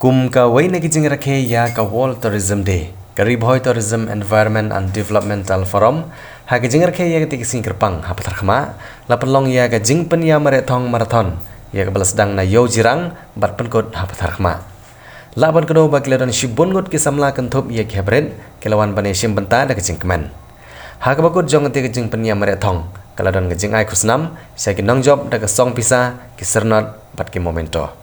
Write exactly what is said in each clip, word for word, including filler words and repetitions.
Kum kawei na ki jingrakhe ïa ka World Tourism Day, ka Ri Bhoi Tourism Environment and Developmental Forum, ha ka jingrakhe ïa katei ka sngi kyrpang ha Patharkhmah, la pynlong ïa ka jingpynïamareh thong marathon, ïa kaba la sdang na Ïew Jirang bad pynkut ha Patharkhmah. Lah ban kdew ba ki la don shibun ngut ki samla kynthup ïa ki heprit, ki la wan ban ïashim bynta da ka jingkmen. Ha kaba kut jong katei ka jingpynïamareh thong, ka la don ka jingai khusnam sha ki nongjop da ka song pisa, ki syrnod bad ki memento.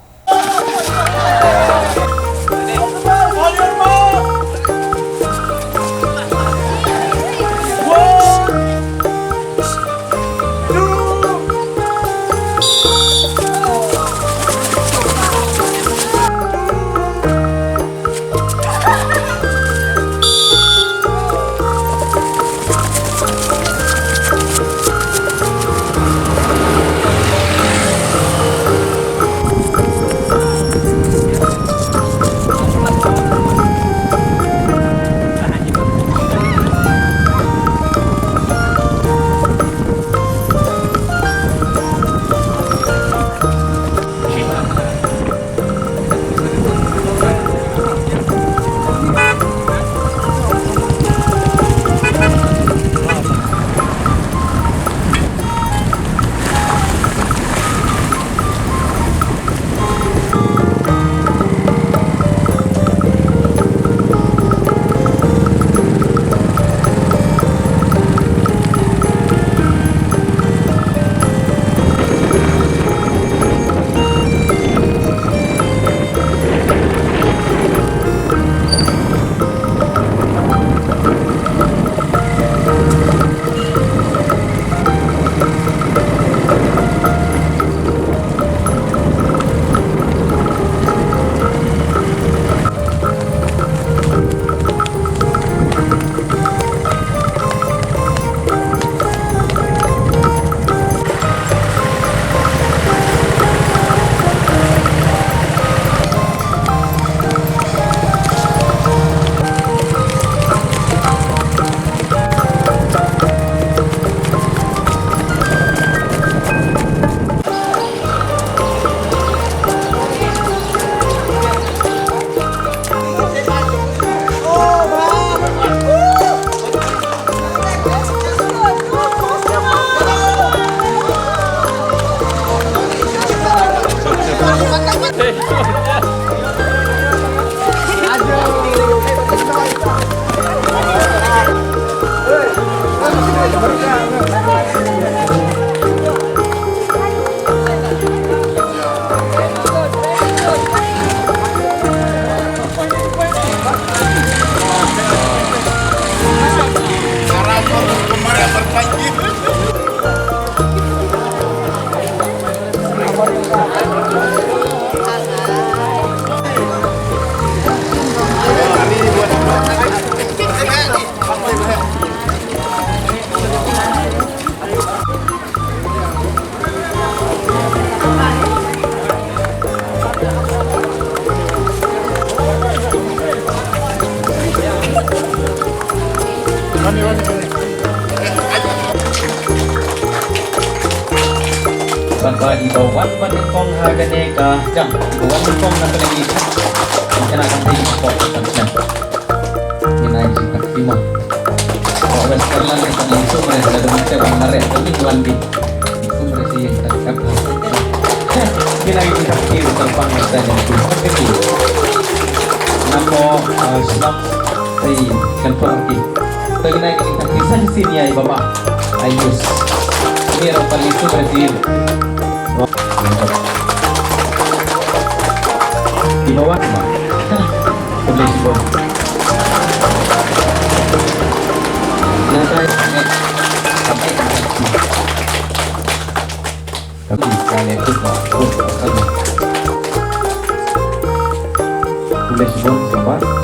Bad ba iba wan ban nyngkong ha kane ka jam, iba wan nyngkong na kane ka jam, ngi kynnoh kan dei iba pop kan snem. Ngin ai jingkyrkhu mo. Ba West Kyrlan ne kan ai sumar ïa ka dum te wan mareh ka ning wan di. Sumar ïa ka ïing tak kap. Ngin ai jingkyrkhu kyrpang ïa ka dum. Namo, ah, shlok. Ai, kan pom ki. Tang ina ki tang ki san senior i baba. Ai, yes. Ni ra pali tu berarti. Di bawah ma. Boleh di bawah. Yang saya. Tapi kami kami ikut ikut kami. Boleh di bawah, sabar.